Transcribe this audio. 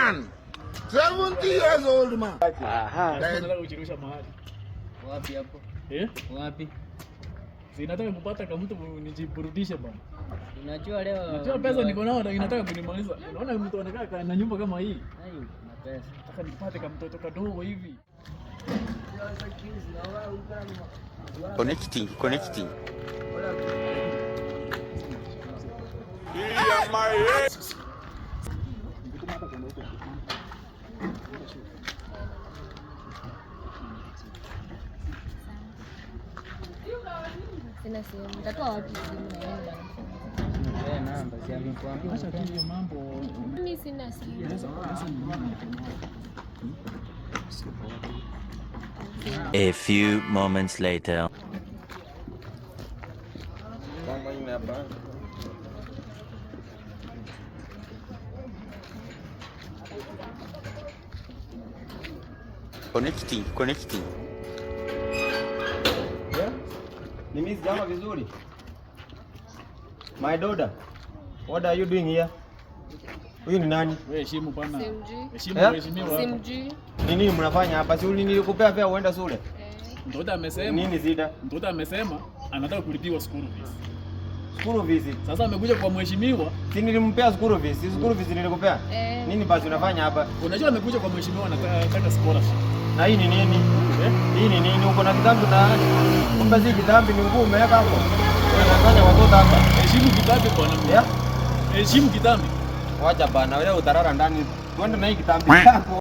Man, 70 years old man. Aha. Nataka kujirusha mahali. Wapi hapo? Eh? Wapi? Si nataka kupata kama mtu nijiburudishe bwana. Unajua leo Unajua pesa niko nao na inataka kunimaliza. Unaona mtu anakaa na nyumba kama hii. Ai, na pesa. Nataka nipate kama mtoto kadogo hivi. Connecting, connecting. Sina simu. Nitatoa wapi simu na yeye bana? Eh, namba si amekuambia. Acha tu hiyo mambo. Mimi sina simu. Pesa ni nini? A few moments later. Connecting, connecting. Yeah? Ni miss jama vizuri. My daughter, what are you doing here? Huyu ni nani? Wewe heshimu bana. Simjui. Heshimu Eh? mheshimiwa hapa. Simjui. Ni nini mnafanya hapa? Si nilikupea fare uenda shule? Eh. Mtoto amesema, Nini shida? mtoto amesema anataka kulipiwa school fees. School fees. Sasa amekuja kwa mheshimiwa. Si nilimpea school fees. Si school fees nilikupea? Eh. Nini basi unafanya hapa? Unajua amekuja kwa mheshimiwa anataka scholarship. Na hii ni nini? Eh? Hii ni nini? Uko na kitambi tayari. Kumbe si kitambi ni nguo umeweka hapo. Unadanganya watoto hapa. Heshimu kitambi bwana. Yeah? Heshimu kitambi. Wacha bana, wewe utarara ndani. Tuende na hii kitambi yako.